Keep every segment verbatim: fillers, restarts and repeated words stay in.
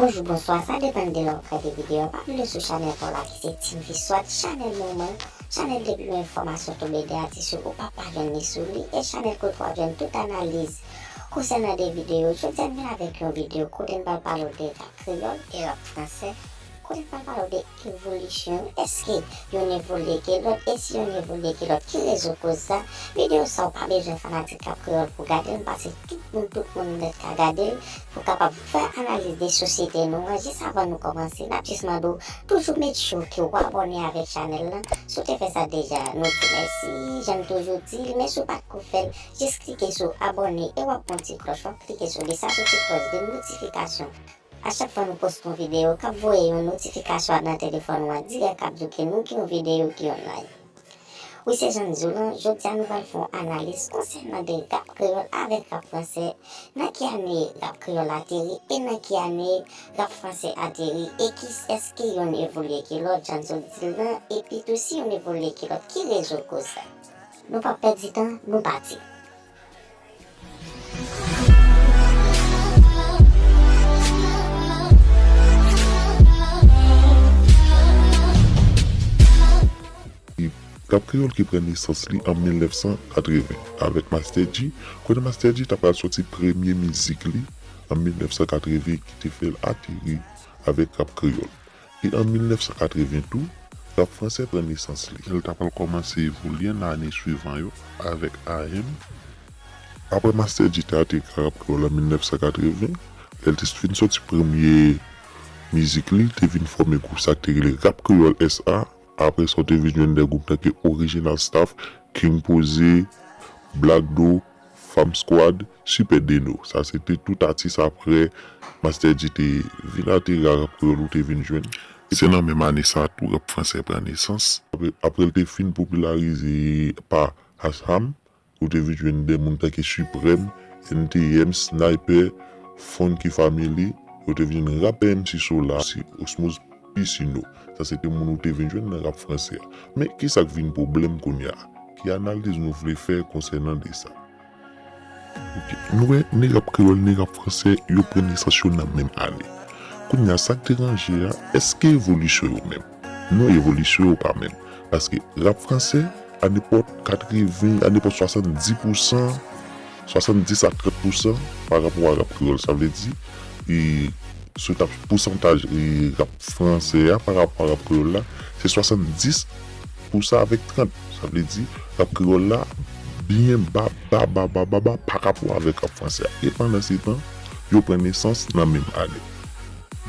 Bonjou, bonswa, sa depann de lè w ap gade videyo a. Pa bliye sou chanèl pa w la ki se Team Viswat, chanèl moman, chanèl depi yon enfòmasyon tonbe de atis yo, ou p ap pa jwenn li sou li, e chanèl kote w ap jwenn tout analiz konsènan de videyo. Jodi a n vin avèk yon videyo kote n pral pale w de rap kreyòl e rap fransè, kote n pral pale w de evolisyon, èske youn evolye ke lòt, e si youn evolye ke lòt, ki rezon koz sa? Videyo sa w pa bezwen fanatik rap kreyòl pou gade l, m panse tout moun, tout moun nèt ka gade l, pou kapab fè analiz de sosyete nou an. Jis avan nou kòmanse, n ap jis mande w toujou make sure ke w abòne avèk chanèl lan. Si w te fè sa deja, nou di w mèsi, jan m toujou di l, men si w pa t ko fè l, jis klike sou abòne e w ap wè yon ti klòch, w ap klike sou li, sa se ti klòch de notifikasyon. A chak fwa nou poste yon videyo, k ap voye yon notifikasyon nan telefòn ou an dirèk, k ap di w ke nou gen yon videyo ki online. Wi, se jan m di w lan, jodi a nou pral fè yon analiz konsènan de rap kreyòl avèk rap fransè. Nan ki ane rap kreyòl la ateri e nan ki ane rap fransè ateri, e ki, èske youn evolye ke lòt, jan m sot di l lan, epi tou si youn evolye ke lòt, ki rezon koz sa? Nou p ap pèdi tan, nou pati. Rap kreyòl ki pran nesans li an mil nèf san katreven avèk Master Dji, kote Master Dji ta pral sòti premye mizik li an mil nèf san katreven ki te fè l ateri avèk rap kreyòl. E an mil nèf san katreven tou, rap fransè pran nesans li. L ta pral kòmanse evolye nan ane swivan yo avèk A M. Apre Master Dji te ateri ak rap kreyòl an mil nèf san katreven, lè l te fin sòti premye mizik li, te vin fòme gwoup sa k te rele Rap Kreyòl S A. Apre sa, w te vin jwenn de gwoup tanke Original Staff, King Poze, Black Do, Fam Squad, Super Deno. Sa se te tout atis apre Master Dji te vin ateri ak rap kreyòl ou te vin jwenn. Se nan menm ane sa tou rap fransè pran nesans. Apre, apre l te fin popilarize pa Asham, ou te vin jwenn de moun tanke Supreme, N T M, Sniper, Funky Family, ou te vin jwenn rapè M C Solar, si Osmose Piscino. Sa se te moun ou te vin jwenn nan rap fransè a. Men ki sa k vin pwoblèm kounye a? Ki analiz nou vle fè konsènan de sa? Ok. Nou wè, ni rap kreyòl, ni rap fransè, yo pran nesans yo nan menm ane. Kounye a, sa k deranje a, èske evolisyon yo menm? Non, evolisyon yo pa menm. Paske rap fransè, a nenpòt katreven, a nenpòt swasanndis pousan, swasanndis a trant pousan pa rapò a rap kreyòl. Sa vle di, e, si w t ap pousantaj, e, rap fransè a pa rapò a rap kreyòl la, se swasanndis pousan avèk trant. Sa vle di, rap kreyòl la byen ba, ba, ba, ba, ba, ba pa rapò avèk rap fransè a. E pandan se tan, yo pran nesans nan menm ane.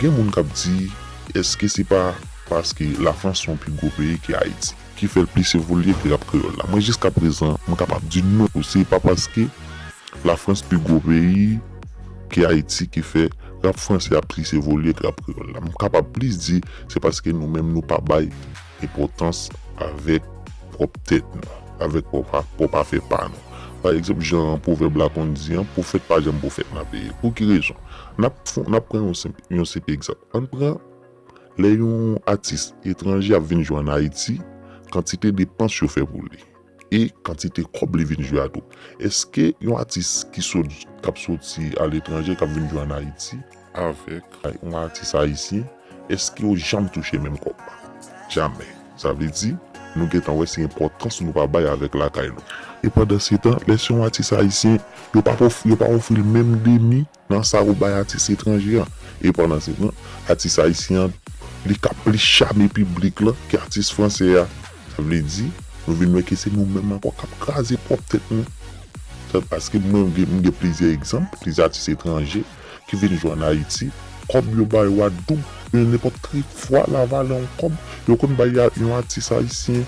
Gen moun k ap di, èske se pa paske Lafrans se yon pi gwo peyi ke Ayiti, ki fè l plis evolye ke rap kreyòl la? Mwen, jiskaprezan, mwen kapab di non, se pa paske Lafrans pi gwo peyi ke Ayiti ki fè rap fransè a plis evolye ke rap kreyòl la. M kapab plis di, se paske nou menm nou pa bay enpòtans avèk pwòp tèt nou, avèk pwòp, pwòp afè pa nou. Pa egzanp, jan pwovèb la konn di an, pwofèt pa janm pwofèt nan peyi l. Pou ki rezon? N ap fon, n ap pran yon senp, yon senp egzanp. Ann pran lè yon atis etranje ap vin jwe ann Ayiti, kantite depans yo fè pou li e kantite kòb li vin jwe a tou. Èske yon atis ki sot, k ap soti aletranje, k ap vin jwe ann Ayiti, avèk yon atis ayisyen, èske yo janm touche menm kòb la? Jamè. Sa vle di, nou gentan wè se enpòtans nou pa bay avèk lakay nou. E pandan se tan, lè se yon atis ayisyen, yo pa ofri, yo pa ofri l menm demi nan sa yo bay atis etranje an. E pandan se tan, atis ayisyen an, li ka plis chame piblik lan ke atis fransè a. Sa vle di, nou vin wè ke se nou menm ankò k ap kraze pwòp tèt nou. Sa, paske mwen, m gen, m gen plizyè egzanp, plizyè atis etranje ki vin jwe ann Ayiti, kòb yo ba yo a doub, e nenpòt ki fwa la valè yon kòb, yo konn bay a yon atis ayisyen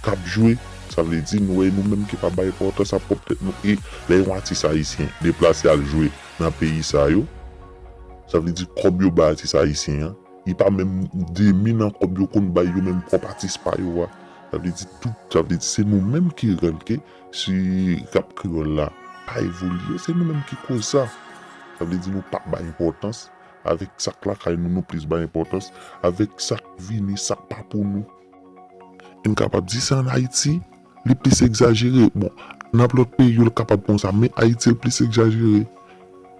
k ap jwe. Sa vle di, nou wè, nou menm ki pa bay enpòtans a pwòp tèt nou. E lè yon atis ayisyen deplase al jwe nan peyi sa yo, sa vle di, kòb yo bay atis ayisyen an, li pa menm demi nan kòb yo konn bay yo menm pwòp atis pa yo a. Sa vle di, tout, sa vle di, se nou menm ki rann ke si rap kreyòl la pa evolye, se nou menm ki koz sa. Sa vle di, nou pa bay enpòtans avèk sa k lakay nou, nou plis bay enpòtans avèk sa k vini, sa k pa pou nou. E n kapab di se ann Ayiti li plis egzajere. Bon, nan lòt peyi yo, l kapab konsa, men Ayiti, l plis egzajere.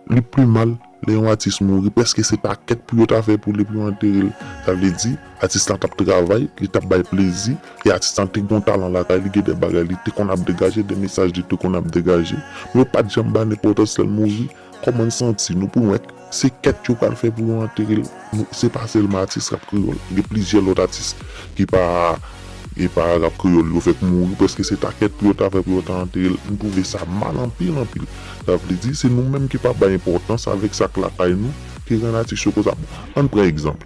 Li pi mal Lè yon atis mouri, prèske se pakèt pou yo ta fè pou li, pou yo antere l. Sa vle di, atis la t ap travay, li t ap bay plezi, e atis la te gen yon talan lakay li, gen de bagay li te konn ap degaje, de mesaj li te konn ap degaje. Men yo pa t janm ba l enpòtans lè l mouri. Kòman n santi nou pou n wè se kèt yo pral fè pou yo antere l? Nou, se pa sèlman atis rap kreyòl. Gen plizyè lòt atis ki pa, e pa rap kreyòl yo fèk mouri, prèske se pakèt pou yo ta fè pou yo ta antere l. M twouve sa mal anpil, anpil. Sa vle di, se nou menm ki pa bay enpòtans avèk sa k lakay nou, ki rann atis yo konsa. Bon, ann pran egzanp.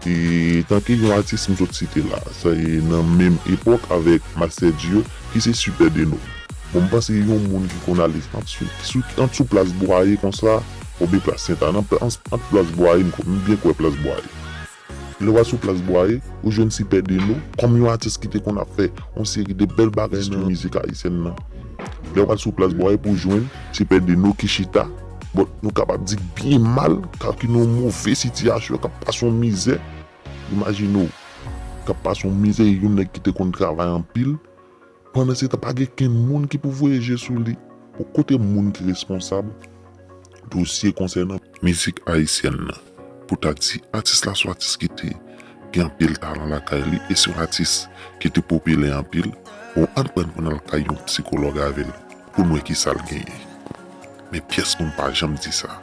E tanke yon atis m sot site la, sa e nan menm epòk avèk Master Gio, ki se Super Deno. Bon, m panse yon moun ki konn ale ant sou, sou, ant sou plas Bwaye konsa, oubyen plas Sentana, ant, ant plas Bwaye, m, m byen kwè plas Bwaye. Lè w al sou plas Bwaye, ou jwenn Super Deno, kòm yon atis ki te konn ap fè yon seri de bèl bagay nan mizik ayisyèn nan. Lè w al sou plas Bwaye pou w jwenn Super Deno ki chita, bon, nou kapab di byen mal, ka ki nan yon move sitiyasyon, k ap pase yon mizè. Imajine w, k ap pase yon mizè, e yon nèg ki te konn travay anpil. Pandan se tan, pa gen kenn moun ki pou voye je sou li. Bon, kote moun ki responsab dosye konsènan mizik ayisyèn nan, pou ta di atis la se yon atis ki te gen anpil talan lakay li, e se yon atis ki te popilè anpil? Bon, ann pran pou n al kay yon sikològ avè l, pou n wè kisa l genyen. Men pyès moun pa janm di sa.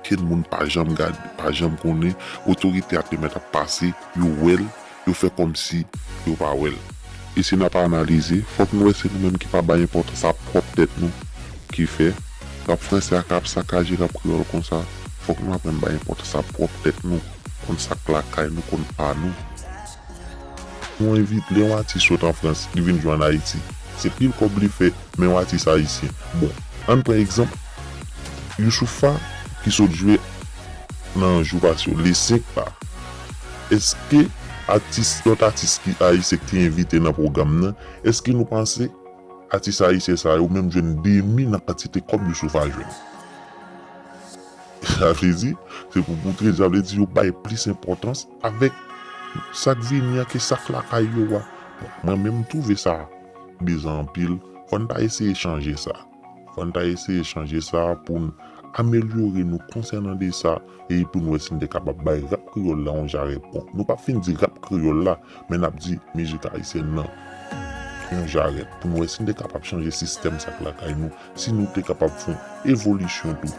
Kenn moun pa janm gade, pa janm konnen. Otorite a te mèt ap pase, yo wè l, yo fè kòmsi yo pa wè l. E si n ap analize, fòk nou wè se nou menm ki pa bay enpòtans a pwòp tèt nou, ki fè rap fransè a ka ap sakaje rap kreyòl konsa. Fòk nou aprann bay enpòtans a pwòp tèt nou, konn sa k lakay nou, konn pa nou. Yon envit, lè yon atis sot an Frans, li vin jwe ann Ayiti, se pil kòb li fè, men yon atis ayisyen. Bon, ann pran egzanp Youssoupha ki sot jwe nan jou pase yo, le senk la. Èske atis, lòt atis ki ayisyen ki te envite nan pwogram nan, èske nou panse atis ayisyen sa yo menm jwenn demi nan kantite kòb Youssoupha jwenn? Sa vle di, se pou moutre, sa vle di yo bay plis enpòtans avèk sa k vini an ke sa k lakay yo a. Bon, mwen menm, m twouve sa bizan anpil. Fò n ta eseye chanje sa. Fò n ta eseye chanje sa pou n amelyore nou konsènan de sa, e pou n wè si n te kapab bay rap kreyòl la yon jarèt. Bon, nou p ap fin di rap kreyòl la, men n ap di mizik ayisyèn nan yon jarèt, pou n wè si n te kapab chanje sistèm sa k lakay nou, si nou te kapab fè yon evolisyon tou.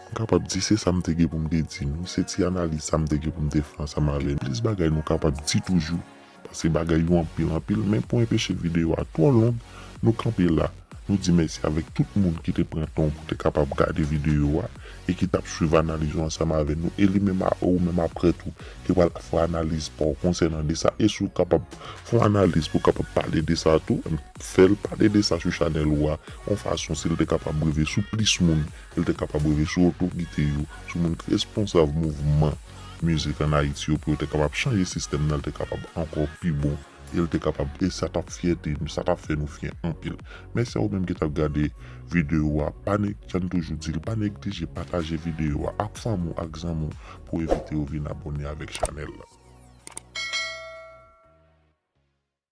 M kapab di se sa m te gen pou m te di nou, se ti analiz sa m te gen pou m te fè ansanm avè nou. Plis bagay nou kapab di toujou, paske bagay yo anpil, anpil, men pou enpeche videyo a twò long, nou kanpe la. Nou di mèsi avèk tout moun ki te pran tan pou te kapab gade videyo a e ki t ap swiv analiz yo ansanm avè nou. E li menm a, ou menm apre tou, ki pral fè analiz pa w konsènan de sa. E si w kapab fè yon analiz pou w kapab pale de sa tou, fè l pale de sa sou chanèl ou a, yon fason si l te kapab rive sou plis moun, e l te kapab rive sou otorite yo, sou moun ki responsab mouvman mizik ann Ayiti yo, pou yo te kapab chanje sistèm nan, l te kapab ankò pi bon, e l te kapab, e sa t ap fyète nou, sa t ap fè nou fyè anpil. Mèsi a ou menm ki t ap gade videyo a. Pa neg-, jan n toujou di l, pa neglije pataje videyo a ak fanmi w, ak zanmi w, pou evite yo vin abòne avèk chanèl la.